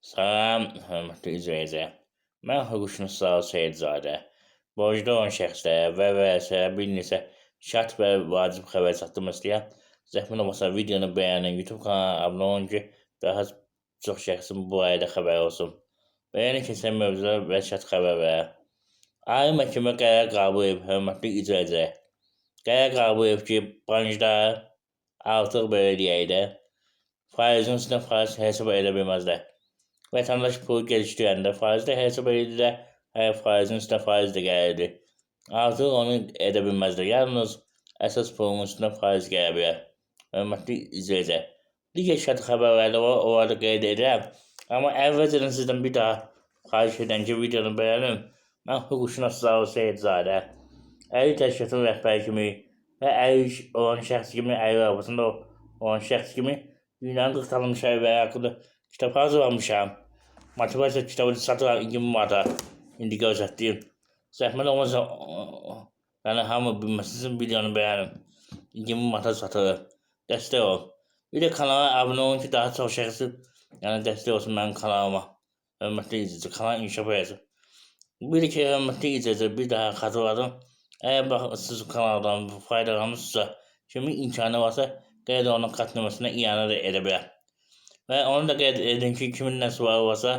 Salam, hörmətli izləyicilər. Mən hüquqşünas Zaur Seyidzadə. Borclu olan şəxslərə və vərəsələrə bir neçə şərt və vacib xəbər çatdırmaq istəyirəm. Zəhmət olmasa videonu bəyənin, YouTube kanalına abunə olun ki, daha çox şəxsin bu barədə xəbəri olsun. Bəyənin keçən mövzular və şərt xəbərlərə. Ali Məhkəmə qərar qəbul edib, hörmətli izləyicilər. Qərar qəbul edib ki, banklar artıq belə deyək də, faizin üstünə faiz hesab edə bilməzlər. Vətəndaş pulu gecikdirəndə faiz də hesab edirlər, hər faizin üstünə faiz də gəlirdi. Artıq onu edə bilməzlər. Yalnız əsas pulun üstünə faiz gələ bilər. Hörmətli izləyicilər. Digər şərt xəbərləri də var, onları da qeyd edirəm. Amma əvvəlcədən sizdən bir daha xahiş edirəm ki, videonu bəyənin. Mən hüquqşünas Zaur Seyidzadə, Əyri təşkilatının rəhbəri kimi və əyri olan şəxs kimi, əyri arabasında olan şəxs kimi dünyanın 40 tanınmış əyriləri haqqında kitab hazırlamışam. Motivasiya kitabını satıram 20 manata. İndi göstərdim. Zəhmət olmasa, yəni hamı bilməsin, sizin videonu bəyənin. 20 manata satılır. Dəstək ol. Bir də kanala abunə olun ki, daha çox şəxsi, yəni dəstək olsun mənim kanalıma. Hörmətli izləyici, kanal inkişaf etsin. Bir də ki, hörmətli izləyici, bir daha xatırladım. Əgər bax, siz kanaldan faydalanmışsınızsa, kimin imkanı varsa, qeyd olunan kart nömrəsinə ianə də edə bilər. Və onu da qeyd edin ki, kimin nə sualı varsa,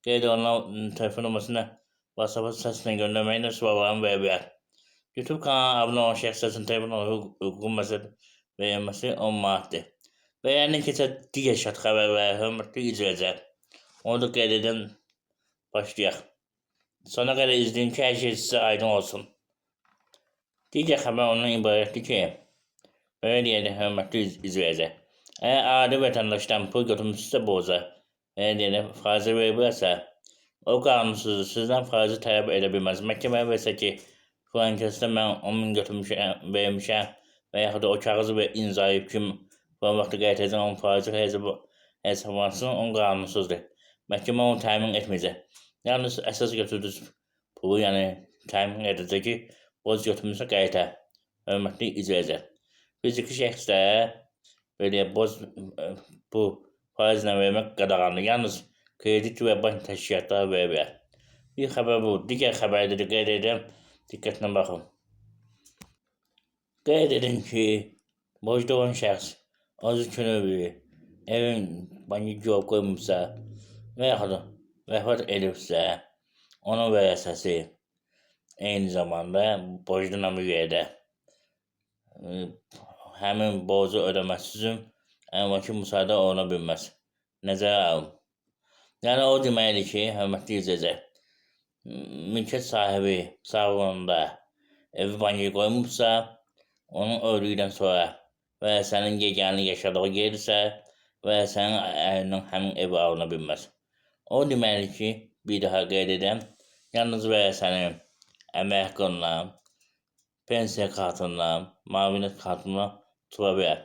qeyd olunan telefon nömrəsinə WhatsApp-a səslə göndərməklə suallarını verə bilər. YouTube kanalına abunə olan şəxslər üçün telefon uyğun məsəl verilməsi 10 manatdır. Və yəni keçək digər şad xəbərlərə, hörmətli izləyicilər. Onu da qeyd edim, başlayaq. Sona qədər izləyin ki, hər şey sizə aydın olsun. Digər xəbər ondan ibarətdir ki, belə deyək də, hörmətli izləyicilər. Əgər adi vətəndaşdan pul götürmüşsünüzsə borca, belə deyək də, faizə veriblərsə, o qanunsuzdur, sizdən faizi tələb edə bilməz. Məhkəməyə versə ki, filan kəsdə mən 10 min götürmüşəm, vermişəm və yaxud da o kağızı və imzalayıb ki, filan vaxtda qayıtacaq 10 faizi hesablansın, o qanunsuzdur. Məhkəmə onu təmin etməyəcək. Yalnız əsas götürdüyünüz pulu, yəni təmin edəcək ki, borc götürmüşsə qayıtar. Hörmətli izləyicilər. Fiziki şəxslərə belə borc bu faizlə vermək qadağandır. Yalnız kredit və bank təşkilatları verə bilər. Bir xəbər bu. Digər xəbəri də qeyd edirəm. Diqqətlə baxın. Qeyd edin ki, borclu olan şəxs özü könüllü evin bankı girov qoymuşsa və yaxud vəfat edibsə, onun vərəsəsi eyni zamanda borclu bir yerdə həmin borcu ödəməsi üçün əmlakı müsadirə oluna bilməz. Nəzərə alın. Yəni o deməkdir ki, hörmətli izləyicilər, mülkiyyət sahibi sağlığında evi bankaya qoymuşsa, onun öldükdən sonra və sənin yeganə yaşadığı yerdirsə və sənin əlindən həmin evi alına bilməz. O deməkdir ki, bir daha qeyd edirəm, yalnız vərəsənin əmək haqqından, pensiya kartından, müavinət kartından tuta bilər.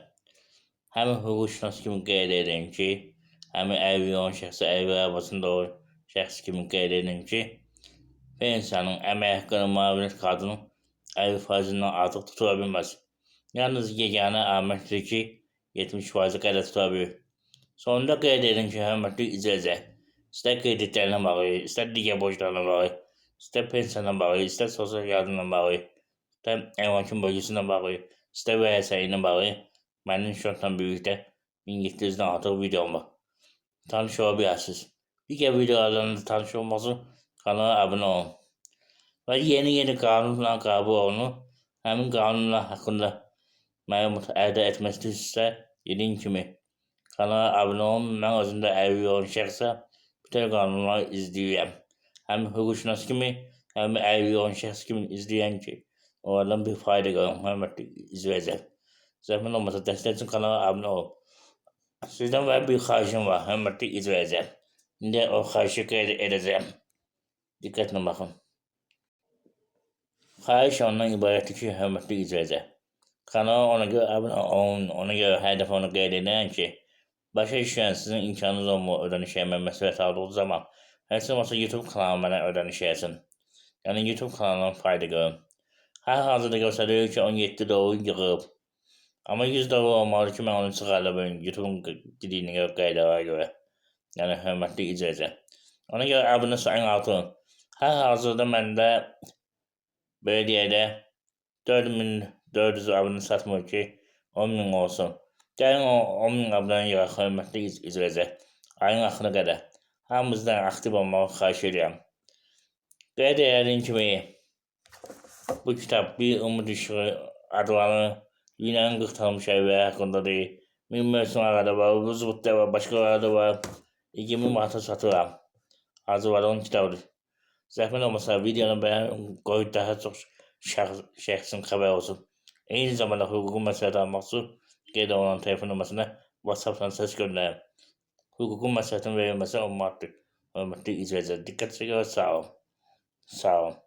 Həmin hüquqşünas kimi qeyd edim ki, həmin əyri olan şəxsi, əyri arabasında olan şəxs kimi qeyd edim ki, pensiyanın, əmək haqqının, müavinət kartının 50%-dən artıq tutula bilməz. Yalnız yeganə amətdir ki, 70% qədər tuta bilir. Sonunda qeyd edim ki, hörmətli izləyicilər, istər kreditlərlə bağlı, istər digər borclarla bağlı, istər pensiyanla bağlı, istər sosial yardımla bağlı, istər əmlakın bölgüsü ilə bağlı, istər vərəsəyi ilə bağlı, mənim şortla birlikdə 1700-dən artıq videom var. Tanış ola bilərsiniz. Digər videolarla da tanış olmaq üçün kanala abunə olun. Və yeni-yeni qanunla qəbul olunur. Həmin qanunlar haqqında məlumat əldə etmək istəyirsinizsə, dediyim kimi kanala abunə olun. Mən özüm də əyri olan şəxsə bütün qanunları izləyirəm. Həm hüquqşünas kimi, həm əyri olan şəxs kimi izləyirəm ki, onlardan bir fayda görüm, hörmətli izləyicilər. Zəhmət olmasa dəstək üçün kanala abunə olun. Sizdən və bir xahişim var, hörmətli izləyicilər. İndi o xahişi qeyd edəcəyəm. Diqqətlə baxın. Xahiş ondan ibarətdir ki, hörmətli izləyicilər. Kanala ona görə abunə olun, ona görə hər dəfə onu qeyd edirəm ki, başa düşürəm sizin imkanınız olmur ödəniş eləmək məsuliyyət aldığı zaman. Heç olmasa YouTube kanalı mənə ödəniş eləsin. Yəni YouTube kanalından fayda görün. Hal-hazırda göstərir ki, 17 dollar yığıb. Amma 100 dollar olmalı ki, mən onu çıxarda bilim. YouTube-un dediyinə görə, qaydalara görə. Yəni hörmətli izləyicilər. Ona görə abunə sayın artırın. Hal-hazırda məndə belə deyək də 4400 abunə çatmır ki 10.000 olsun. Gəlin o 10.000 abunəni yığaq, hörmətli izləyicilər. Ayın axırına qədər. Hamımızdan aktiv olmağı xahiş edirəm. Qeyd elədiyim kimi bu kitab Bir Umud Işığı adlanır. Dünyanın 40 tanınmış evləri haqqındadır. Min mövsüm arada var, Ruzbut'ta var, başkaları da var. 20 manata satıram. Hazır var, onun kitabıdır. Zəhmət olmasa videonu beğen, qoy daha çox şəxsin xəbəri olsun. Eyni zamanda hüquqi məsləhət almaq üçün qeyd olunan telefon nömrəsinə WhatsApp-dan səs göndərin. Hüquqi məsləhətin verilməsi 10 manatdır. Hörmətli izləyicilər, diqqət çəkir, sağ olun. Sağ olun.